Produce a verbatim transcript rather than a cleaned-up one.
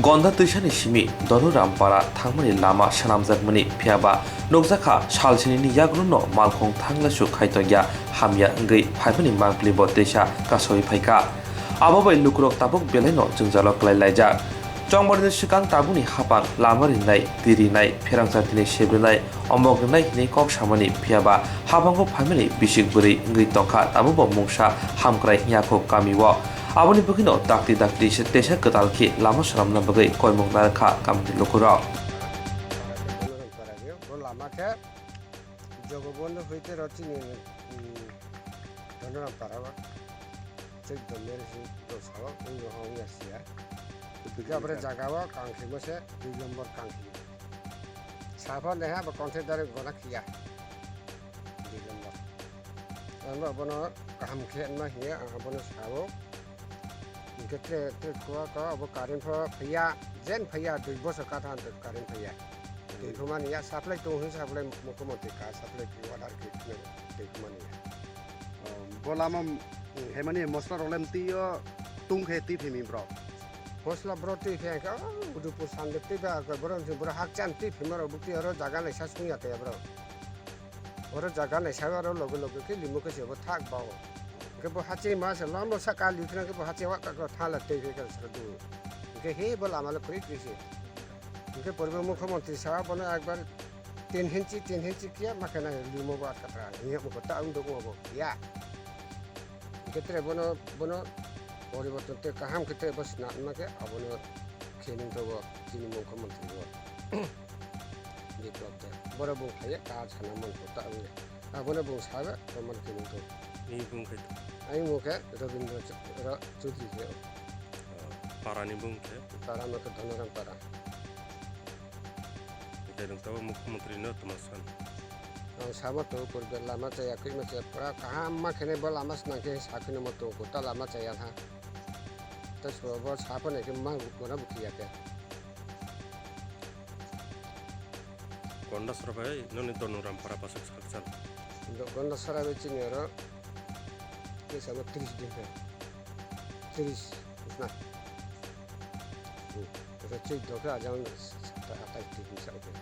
Gonda twisani simi Donorampara thangmani lama swnamjakmani phiyaba nukjakha, salsinini yagrunno malkhung thanglaisu khaitokya hamya wngwi phaimani mangpili bo teisa kasawi phaikha. Abo bai lukurok tabuk belaino jwngjalo kwlai laijak. Chongmarni swkang tabukni haphang lama rinai, twi rinai, pherang chatini sebrinai, omok rinai hinwi kok samani phiyaba haphango phaimani bisik bwrwi wngwi tongkha, tabukbo mungsa hamkrai yakhuk kamio. Aboni bwkhwino dakti dakti se teisa kwtal khe lama swnamna bagwi koimung narwkha kamini lukurok. Para khe Donoram para khe, bo lama khe Jogobondhu hoite ro chini, mm, Donoram para o, chwddo mil hin do sao, wngno ha wngya siya. Bikha bwrwi jaga o kangkhimo se, dui nombor kangkhimo. Saphar leha bo contractor gona khiya. Dui nombor. Ang bo bono kaham khe ma hiya, ang bono sao. Hingke tre, tre kuwa ka abo current pho phaiya, jen phaiya, dui bosor ka than current phaiya. Twi phumani ya, supply tong hin supply mukho mantri ka supply twi order khe twi phumani ya. Oh, bo lama, mm, hemani mosla rolem twi o tung khe twi phimi bro. Mosla bro twi khe ka, oh, Udupur sande twi ba, ka bro, bro hakchan twi phima ro bukti oro jaga lai sa sung ya te bro. Oro jaga naisai aro loge loge khe limo khe se bo thak bao. Hingke bo hachi ma se lama saka li thang khe bo hachi wa ka thala tei khe ka sadu. Hingke he bo lama le kri kri se. Hingke poribo mukho mantri sa bono ekbar tin hinchi, tin hinchi khe ma khe na limo bo atka tra. Hingke bo ta ang do bo ya. Hingke tre bono, bono poriborton te kaham khe tre bo sna ma khe abono khe ning to bo chini mukho mantri bo. Biplop de. Borok bung phaiya ta sana man ko ta wngya. Abono bung sabe to man khe nung to. Ni bung khe to. Ani mung khe Rabindra Ch-, Ra-, Chaudhary khe. Ah, para ni bung khe. Para no khe Dhonoram para. Khe nung tabo mukhyamantri no tuma san. Ang sabo to purbe lama chaya khe ma chaya pura kaham ma khe ne bo lama snang khe sa khe no mo to ko ta lama chaya ha. Ta so bo sa pa ne khe ma ko na bukhi ya khe. Gondasora bai noni Donoram para bwswk sakchal. Gondasora bai chini oro kisa bo tris din khe. Tris, na. Hmm. Oro chwddo khe ajang sapta atai din sa khe.